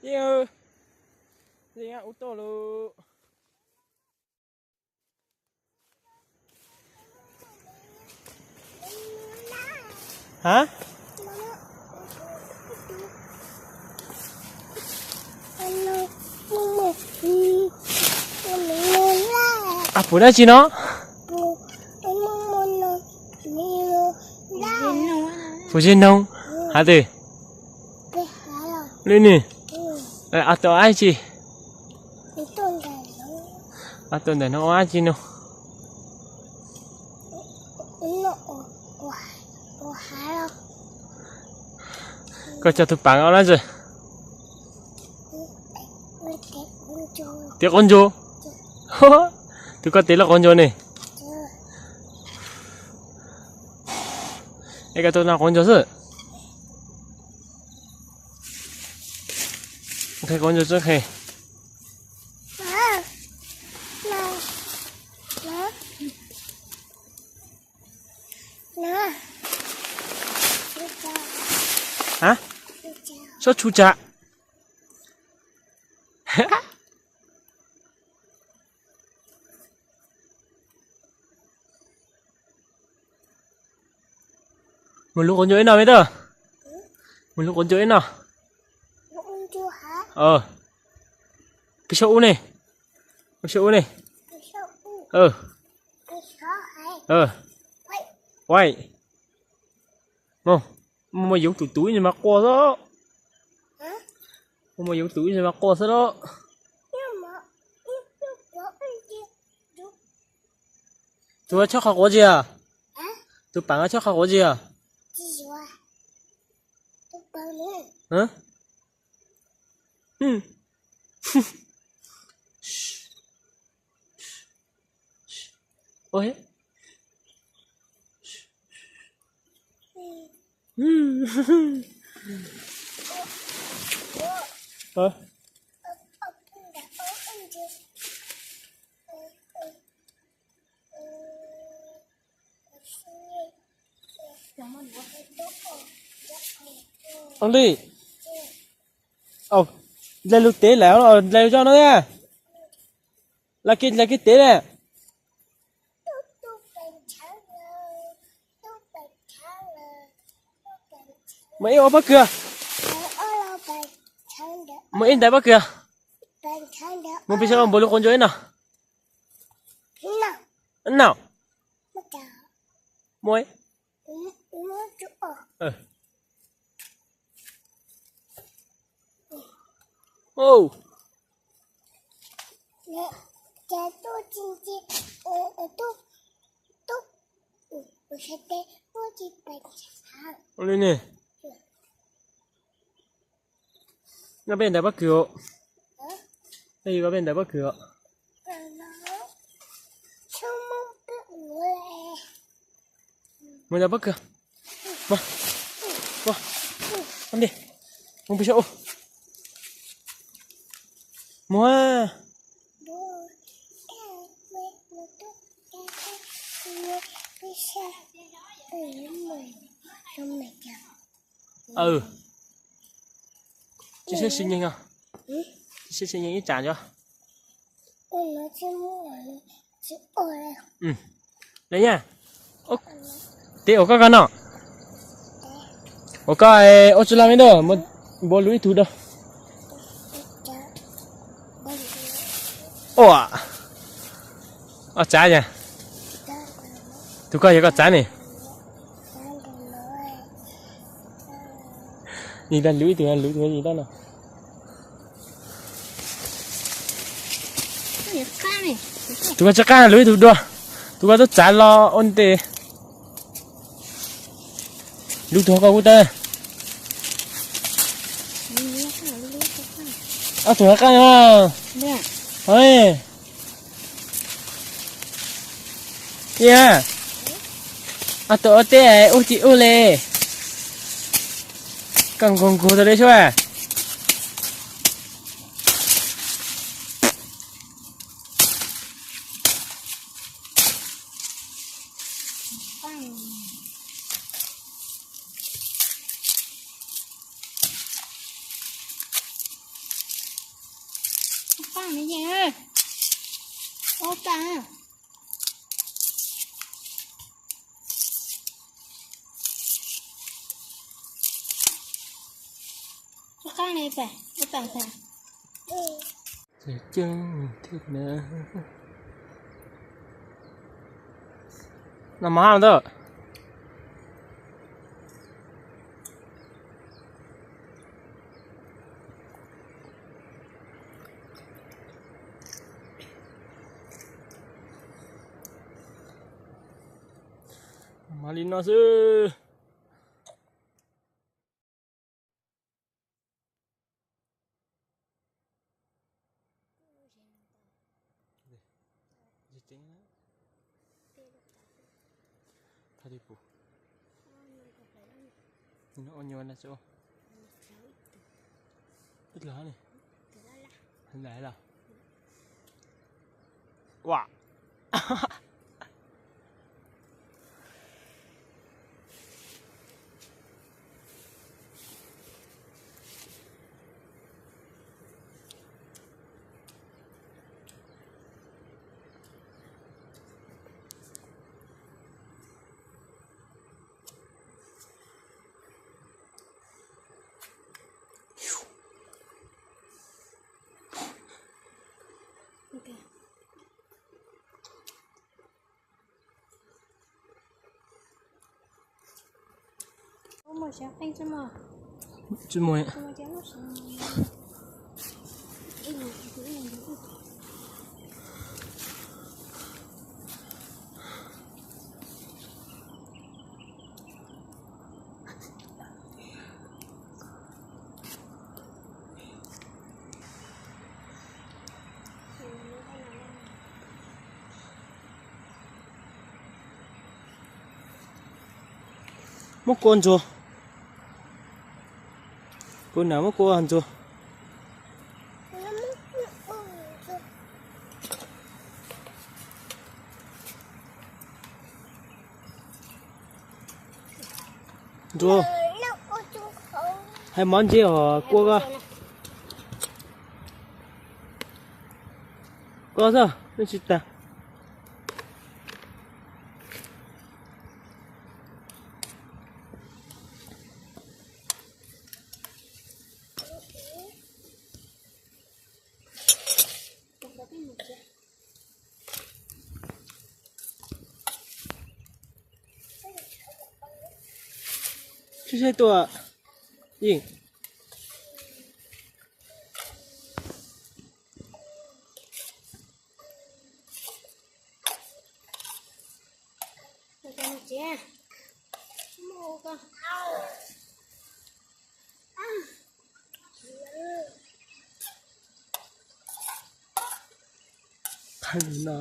Yeej, yeej ub tuaj lawm. Ha? Ab, puv dab tsi no? Puv zeb noog. Hav twg? Lwm nws. Ab, tuaj dab tsi? Ab, tuaj ntawm no ua dab tsi no? Koj coj tus pav ua dab tsi? Tiav qaub ntsug. Tus koj tiav lub qaub ntsug ne? Es koj tuaj noj qaub ntsug xwb. Qhia qaub ntsug txoj qhia. Ha? Sob tshu tsam. Mus lub qaub ntsug ib no me tub. Mus lub qaub ntsug ib no. Peb saib ub ne. Peb saib ub ne. Mus, mus yoov tus tus ib mas quaj xwb. Mus yoov tus ib mas quaj xwb lauj. Tus tshaj qhov quav tsi? Tus pav tshaj qhov quav tsi? Ua li, dlej lug tev lawm, dlej lug zoj no na. Lawv kev, lawv kev tev na. Muaj ib ob pob kws. Muaj ib ntais pob kws. Mus peb saib npaum lub qaub ntsug ib no. No. Muaj. Ua li ne. Nyob peb ntais pob kws os. Nyob peb ntais pob kws os. Mus ntais pob kws. Mus, mus, mus peb saib ub. Mus. Tsis saib si nyeeg os. Tsis saib si nyeeg ib tsam ntso. Li nyaj, teb ua koj koj no. Ua koj ua tsi laj me dua, npua lub ib tug dua. Ua, ua tsav yog. Tus koj yog koj tsav ne. Nim tag lub ib tug, lub ib tug nim tag no. Tus koj tsis qab lub ib tug dua. Tus koj tub txav los ua ntej. Lub tug koj kuj tau. Ob tug qab no. Ib, ob tug ob teb ub tsis ub li. Koj nkaug nkaug tau li sub. Ua tas. Ua qab ne tas, ua tas tas. Ceeb thiab na. No mas hab ntawd. Mas li no xwb. Ib los ne. Hlais los. Ua. Tsis muaj. Muab kua ntsuag. Kuv nam muab kua ntsuag. Ntsuag. Hais mov ntse os kua ko. Koj xwb nej tsis tag. Tsis saib tuaj. Yeej. Qhov no.